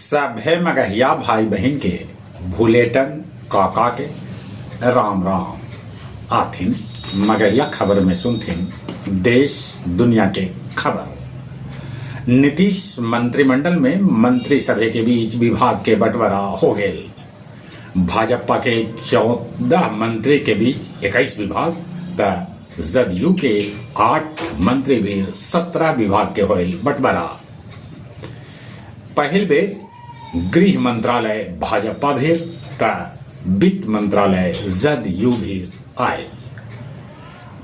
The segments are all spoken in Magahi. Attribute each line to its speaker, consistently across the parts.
Speaker 1: सभे मगहिया भाई बहिन के भुलेटन काका के राम राम। आथिन मगहिया खबर में सुनथिन देश दुनिया के खबर। नीतीश मंत्रिमंडल में मंत्री सभे के बीच विभाग के बंटवारा हो गेल। भाजपा के 14 मंत्री के बीच 21 विभाग त जदयू के 8 मंत्री भी 17 विभाग के होल बंटवारा। पहिल बेर गृह मंत्रालय भाजपा भीर त वित्त मंत्रालय जदयू भीर आयल।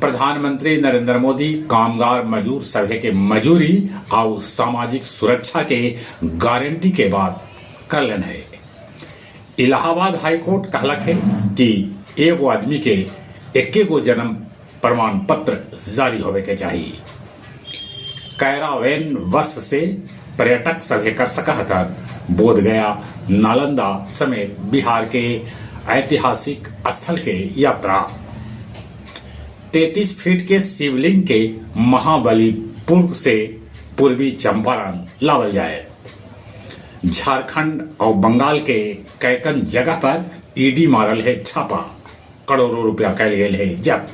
Speaker 1: प्रधानमंत्री नरेंद्र मोदी कामगार मजूर सभे के मजूरी आउ सामाजिक सुरक्षा के गारंटी के बात करलन हे। इलाहाबाद हाईकोर्ट कहलक हे कि एगो आदमी के एक्के गो जन्म प्रमाण पत्र जारी होवे के चाही। कैरावैन बस से पर्यटक सभे कर सकऽ हथन बोधगया, नालंदा समेत बिहार के ऐतिहासिक स्थल के यात्रा। 33 फीट के शिवलिंग के महाबलीपुर से पूर्वी चंपारण लावल जाए। झारखंड और बंगाल के कैकन जगह पर ईडी मारल है छापा, करोड़ों रुपया कैल गेल है जब्त।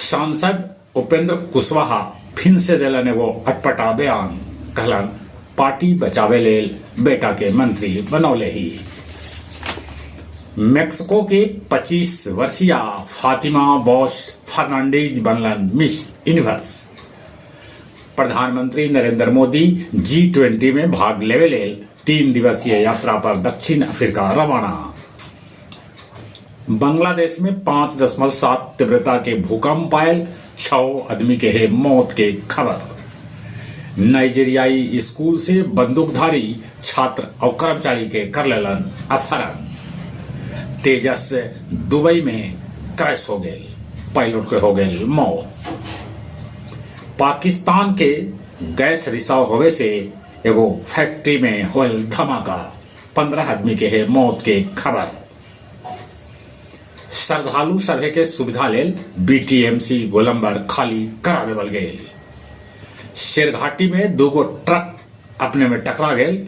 Speaker 1: सांसद उपेंद्र कुशवाहा फिन से देलन एगो अटपटा बयान, कहलन पार्टी बचावे लेल बेटा के मंत्री बनौले ही। मेक्सिको के 25 वर्षीय फातिमा बॉश फर्नांडीज बनलन मिस यूनिवर्स। प्रधानमंत्री नरेंद्र मोदी G20 में भाग लेवे लेल 3 दिवसीय यात्रा पर दक्षिण अफ्रीका रवाना। बांग्लादेश में 5.7 तीव्रता के भूकंप आयल, 6 आदमी के है मौत के खबर। नाइजीरियाई स्कूल से बंदूकधारी छात्र और कर्मचारी के कर लेलन अपहरण। तेजस दुबई में क्रैश हो गए, पायलट के हो गए मौत। पाकिस्तान के गैस रिसाव होवे से एगो फैक्ट्री में होल धमाका, 15 आदमी के है मौत के खबर। श्रद्धालु सभे के सुविधा लेल बीटीएमसी गोलंबर खाली करा देवल गेल। शेरघाटी में 2 ट्रक अपने में टकरा गेल।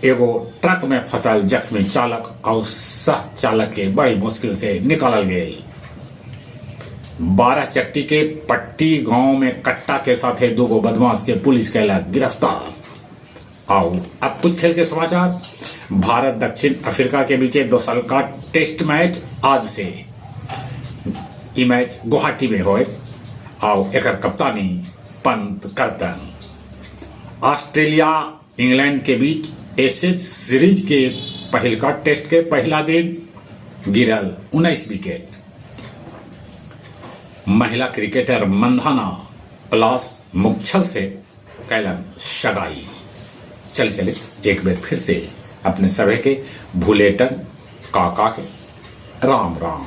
Speaker 1: एगो ट्रक में फसल जख्मी चालक और सह चालक के बड़ी मुश्किल से निकालल गेल। 12 चट्टी के पट्टी गांव में कट्टा के साथे 2 बदमाश के पुलिस कैला गिरफ्तार। आओ अब कुछ खेल के समाचार। भारत दक्षिण अफ्रीका के बीच 2 साल का टेस्ट मैच आज से। ई मैच गुवाहाटी में होए। आओ एकर कप्तानी पंत करतन। ऑस्ट्रेलिया इंग्लैंड के बीच एशेज सीरीज के पहिलका टेस्ट के पहला दिन गिरल 19 विकेट। महिला क्रिकेटर मंधाना प्लास मुक्षल से कैलन सगाई। चल चले एक बार फिर से अपने सभी के भुलेटन काका के राम राम।